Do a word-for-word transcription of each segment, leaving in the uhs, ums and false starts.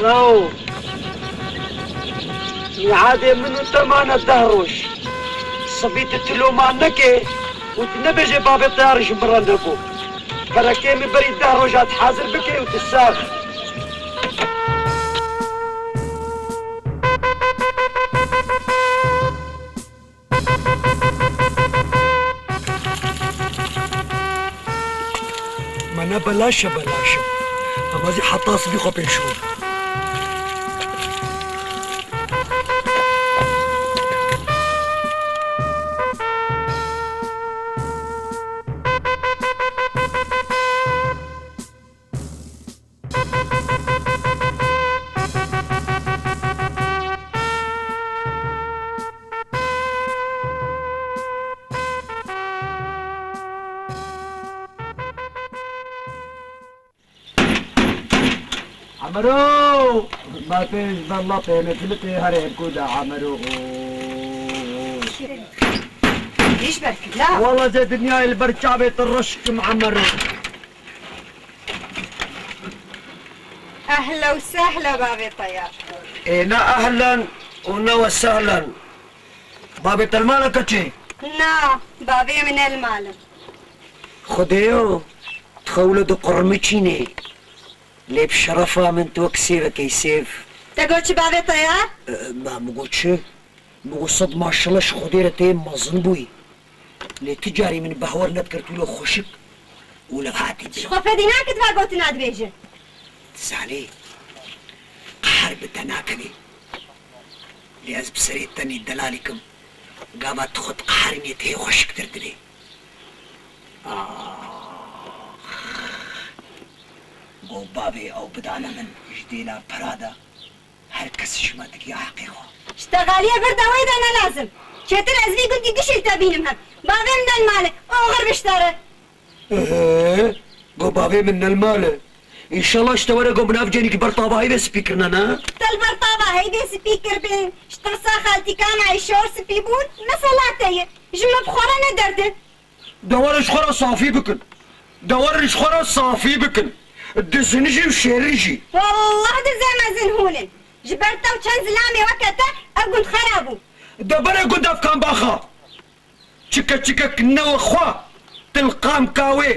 Bravo. Mîadê min û te mane deh roj. Sibî tu tiloma neke û tu nebêje bavê Teyar ji min re nebû. Perekê min berî deh roja tu hazir bike û tu sax. Me ne belaş e, belaş e. Em ez ê heta sibî xwe pêşiyo. Emero! Ma tê ji ber latê me filitê herê hevku de Emero. Hîç berkit la. Wala ze dinyayê li ber çavê te reş kim Emero. Ehla û sehla bavê Teyar. Ê ne ehlen û ne we sehlen. Bavê te li mal e keçê? Na, bavê min ne li mal e. Xwedêyo, tu xew wilo diqurmiçînê. Lê bi şerefa min tu wek sêvekê sêv. Te got çi bavê Teyar? E, ma min got çi? Min got sed maşallah ji Xwedê re tê mezin bûyî. Lê tu carî min behwer nedikir tu wilo xweşik û levhatî dî. Ji xwe fedî nake tu va gotina dibêje. Zanî, qehar bi te nakevê. Lê ez bi serê tenê delalî kim. Gava tu xwe diqeherînê tu hê xweşiktir dibê. Ax. Go bavê ew bidane min ji dêla pera de. Her kes ji me digiya heqê xwe. Ji texaliyê vir de wê de ne lazim. Çêtir ez vî gundî gişî li te bînim hev. Bavê min ne li mal e. Oxir biştere. Ehe, go bavê min ne li mal e. Înşallah ji te were go min ev cenî ki ber tava heyvê spî kirine, ne? Te li ber tava heyvê spî kiribin. Ji tirsa xaltîka me şor spî bûn, mesela te ye. Ji min bi xwe re ne derdin. De werin ji xwe re safî bikin. De werin ji xwe re safî bikin. Dizin jî û şêrin jî. Wallah dizê mezin hûn in. Ji ber te û çend zilamê weke te ev gund xera bû. De berê gund ev kambaxa. Çike çikek newe xwe, til qamka wê.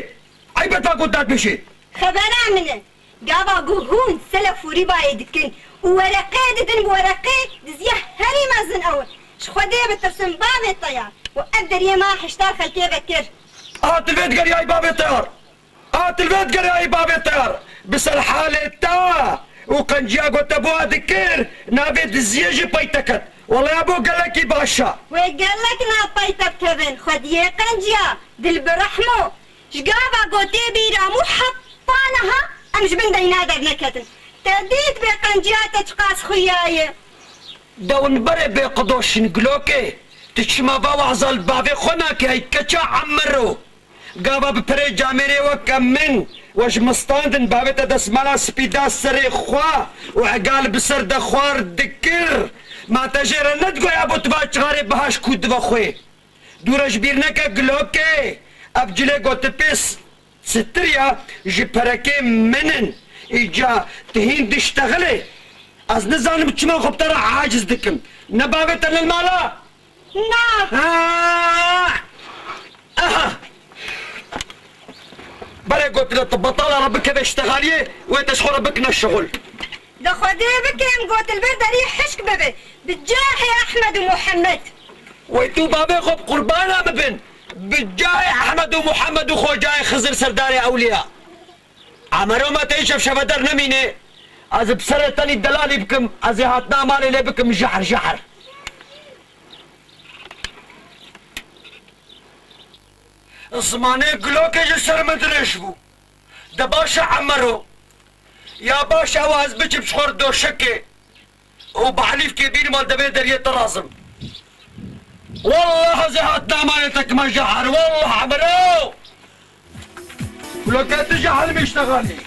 Eyb e ta ku dad bêjê. Xebera min e. Gava ku hûn selef û rîbayê dikin û wereqê didin bi wereqê, diziya herî mezin ew e. Ji Xwedê bitirsin bavê Teyar û ev deriyê me hişdar xelkê vekir. Aha, tu vê digeriyayî bavê Teyar. A, tu li vê digeriyayî bavê Teyar, bi ser halê te û qenciya ku te bo dikir, navê diziyê jî pey te ket. Wele ya bo gelekî baş e. Wê gelek nav pey te bikevin, xwediyê qenciya, dil bi rehmo. Ji gava ku tê bîra min û heta niha em ji bin deyna derneketin. Te dît bê qenciya te çiqas xuya ye. De hûn berê bê qidoşin gilokê, tu çima va wahza li bavê xwe nakî, hey keça Emiro? Gava bi perê camêrê weke min we ji min standin, bavê te desmala spî da serê xwe û egal bi ser de xwar dikir. Ma te jê re nedigoya bo tu va çixarê bihaş ku dive xwê? Dûre ji bîr neke gilokê, ev cilê gotipê s-, stiriya ji perekê min in. Îca tu hîn diştexilê. Ez nizanim çima xwe bi te re aciz dikim. Ne bavê te ne li mala? Na. Ha! Aha! Berê gotine tu betala re bikeve ştexaliyê, wê te ji xwe re bikine şixul. De Xwedê bike em gotin ber derî hişk bibe, bi cahê Ehmed û Muhammed. Wey tu bavê xwe bi qurbana bibin, bi cahê Ehmed û Muhammed û xocayê Xizir serdarê ewliya. Emero me te îşev şeveder nemîne, ez bi serê tenî delalî bikim, ez ê hatina malê lê bikim jehr jehr. Zimanê gilokê ji ser min dirêj bû. De baş e Emero. Ya baş e, ew ez biçim ji xwe re doşekê û bi elîfkê bînim, ez devê deriyê te razim. Wallah ez ê hatina malê te kime jehr. Wallah Emero. Gilokê tu ji helmî ştexalî.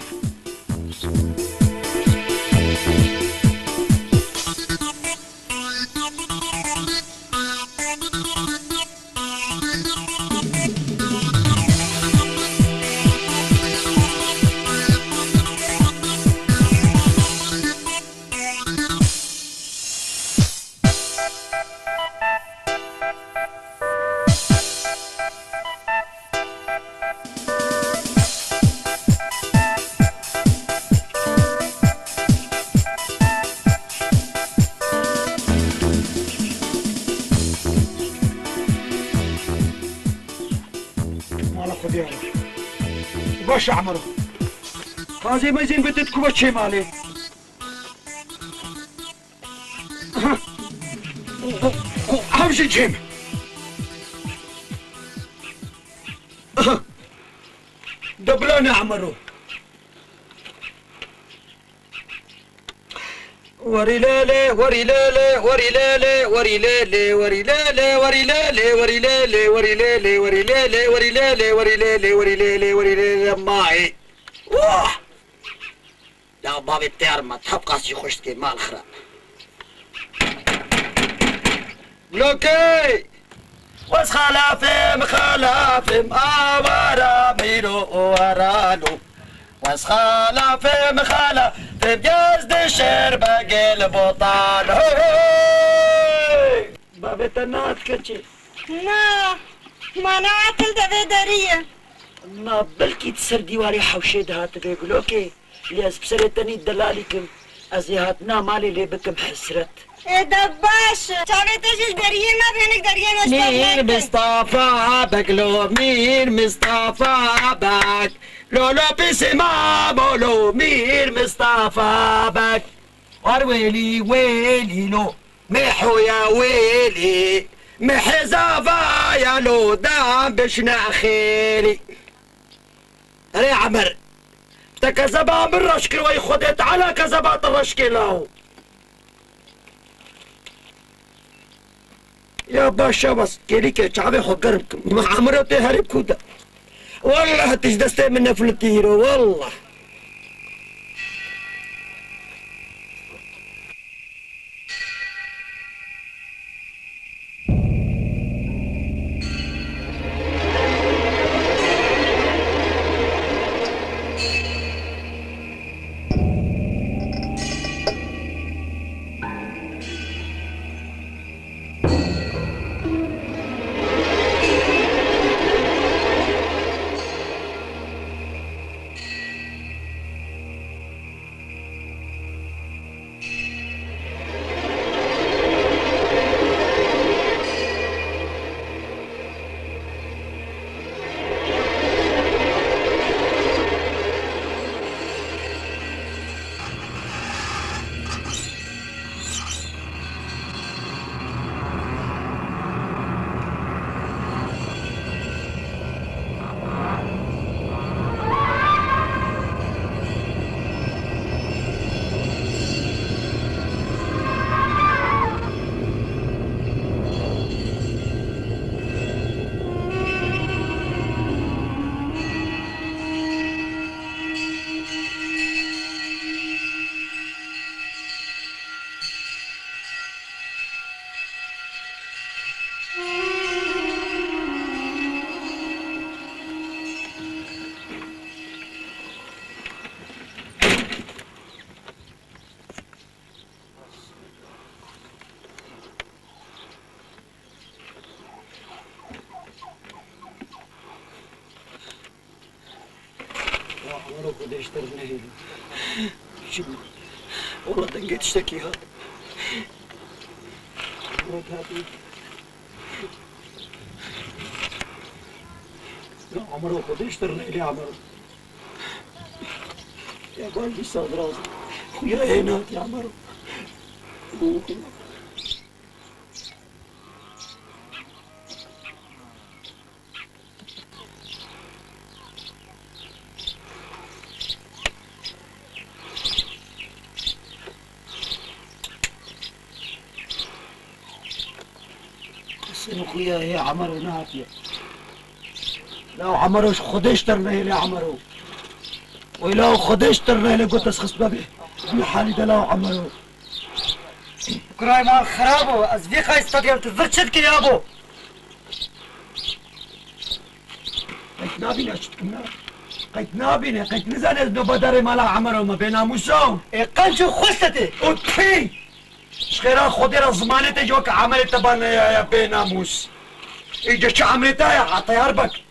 Şamiro. Qazê mezin bitit ku çê malê. Ev jî çêm. Deblanê Emero. Werî lê lê, werî lê lê, werî lê lê, werî lê lê, werî lê lê, werî lê lê, werî lê lê, werî lê lê, werî lê lê, werî lê lê, werî lê lê, werî lê lê, werî lê lê, mayê. Wah! Ya bavê têr me, tap qasî xweş dikê, mal xirab. Lokê! Wes xalafim, xalafim, avara mîro û aralo. Wes xalafim, xalafim, gez di şer begel botan. Hey, hey! Bavê te nat keçê. Na, mana atil de vê derî ye. Na, belkî di ser dîwarê hewşê de hatibê gulokê. Lê ez bi serê te nî delalî kim. Ez ê hatina malê lê bikim hesret. Ê de baş. Çavê te jî ji deriyê me bi hinek deriyê me ji ber Mîr neke. Mistafa Beg lo, Mîr Mistafa Beg. Lolo pîsê ma bolo, Mîr Mistafa Beg. War wêlî, wêlî lo. Mehoya wêlî. Mehê zavaya lo, dan bişne xêlî. Erê Emer, te kezeba min reş kir, wey Xwedê Teala kezeba te reş kê law. Ya baş şabas, kêlîke çavê xwe germ kim. Ma Emero tê herî ku de. Wallah tu ji destê min nefilitî hîro, wallah. Ya Emero, Xwedê ji te re nehêle. Çi bû? Wala dengê tiştekî hat. Emero hatî. Ya Emero, Xwedê ji te re nehêle Emero. Ya bal dîsa biraz. Xuya hê nat ya Emero. Qesem xuya hê Emero nehatiye. Law Emero ji Xwedê ji te re nehêle Emero. Wey law Xwedê ji te re nehêle got ez xist bebê. Vî halî de law Emero. Kuray mal xirabo, ez vî qey stadiyam tu vir çi dikî yabo? Qey tu nabîne çi dikim na? Qey tu nabîne, qey tu nizane ez nobedarê mala Emero me, bênamûso? Ê qenc û xwestetê. Û tfî! Ji xêra Xwedê re zimanê te ji wek Emerê te ba neyaya, bênamûs. Îca çi Emerê te ya, Atayar bek?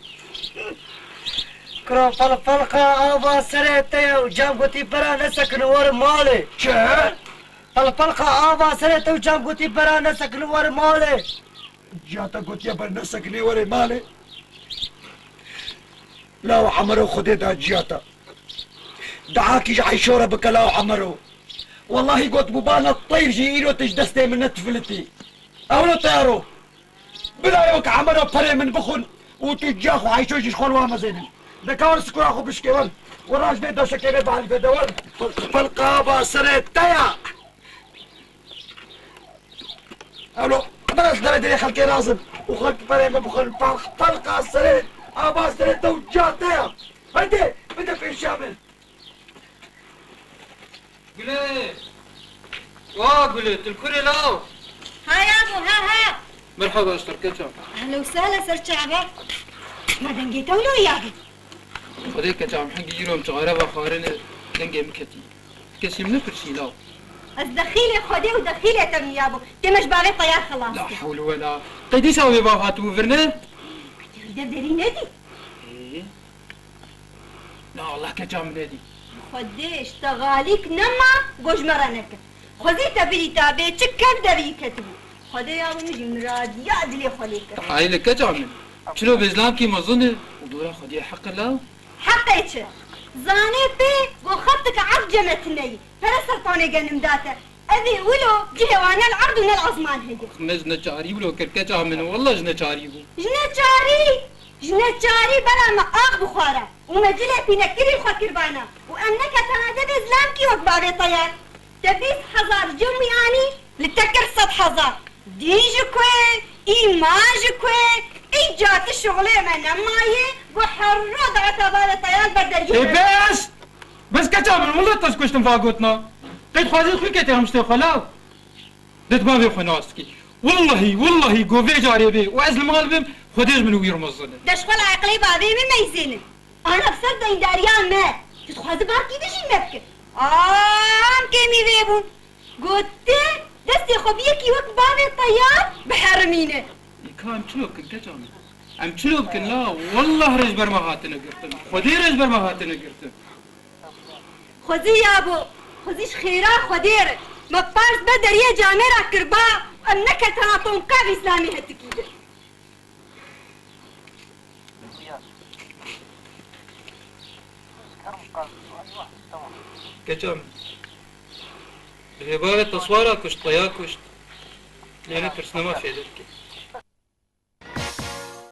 Kuro felfelqa ava serê te ye û cem gotî bera nesekin û were malê. Çi? Felfelqa ava serê te û cem gotî bera nesekin û were malê. Ca te gotiye ber nesekinê were malê. Law Emero Xwedê da ciya te. Duakî ji Eyşo re bike law Emero. Wellahî got bûbana teyr jî îro tu ji destê min nedifilitî. Ew ne teyaro. Bila yok Emero perê min bixwin û tu ciya xwe Eyşo jî ji xwe li wa mezênin. De ka wer sikura xwe bişkê wer. Wer raj vê doşekê vê balîfê de wer. Pelqa ba serê te ya. Ewlo, bira ji derê derê xelkê razin û xelk perê min bixwin. Pelq-, pelqa serê, aba serê te û ciya te ya. Hadi, bide pêşiya min. Gulê! Wa Gulê, tu li kurê law? Ha yabo, ha, ha. Merhaba, ji te re keça. Ehlen û sehlen ser çava. Ma dengê te wilo yabo. Xwedê keça min hingî îro em çixare ve xwarinê dengê min ketî. Kesî min nepirsî law. Ez dexîlê Xwedê û dexîlê te me yabo. Tê me ji bavê teyar xilas. La hewle wela. Qey dîsa wê bav hatibû vir ne? Te wî dev derî nedî? Ê? Na, Allah keça min nedî. Xwedê ji te xalîk nema, go ji me re neke. Xwezî te birîta bê, çi kev devî ketibû. Xwedê ya min jî miradiya dilê xwe lê kir. Hayê li keça min. Çilo bezlamkî mezin e û dora Xwedê heq e la? Heqê çi? Zanê pê, go xetike erd cemetine yî. Pere sertanê genim date. Evê wilo cihê wa ne li erd û ne li ezman heye. Me ji neçarî wilo kir, keça min, wallah ji neçarî bû. Ji neçarî? Ji neçarî bela me ax bixwara û me cilê pînekirî xwe kir vana û em neketana devê zilamkî wek bavê teyar. Te bîst hezar cem wî anî, li te kir sed hezar. Dîn ji ku ye, îman ji ku ye, îca tu şixulê me nemaye, ku her ro data bavê teyar ber deriyê Ê me. Bes! Bes keça min, willa te ez kuştim va gotina. Qey dixwazî xwî ketê em ji tê xwe law. Dê tu bavê xwe nas dikî. Willahî, willahî, go vê carê bê û ez li mal bim, Xwedê ji min û wî re mezin e. De ji xwe li eqilê bavê min meyzênin. Ana bi ser deyndariya me. Tu dixwazî bavkî din jî me bike. Am kêmî vê bûn. Got, destê xwe bi yekî wek bavê teyar biherimîne. Î ka em çilo bikin, keça min? Em çilo bikin la? Wallah re ji ber me hatine girtin. Xwedê re ji ber me hatine girtin. Xwezî yabo, xwezî ji xêra Xwedê re. Me pars be deriyê camêra kirba, em neketana tonka vî Îslamê hetikî de. Keça min. Divê bavê te swara kuşt, peya kuşt. Lê ne tirs nema fêde dike.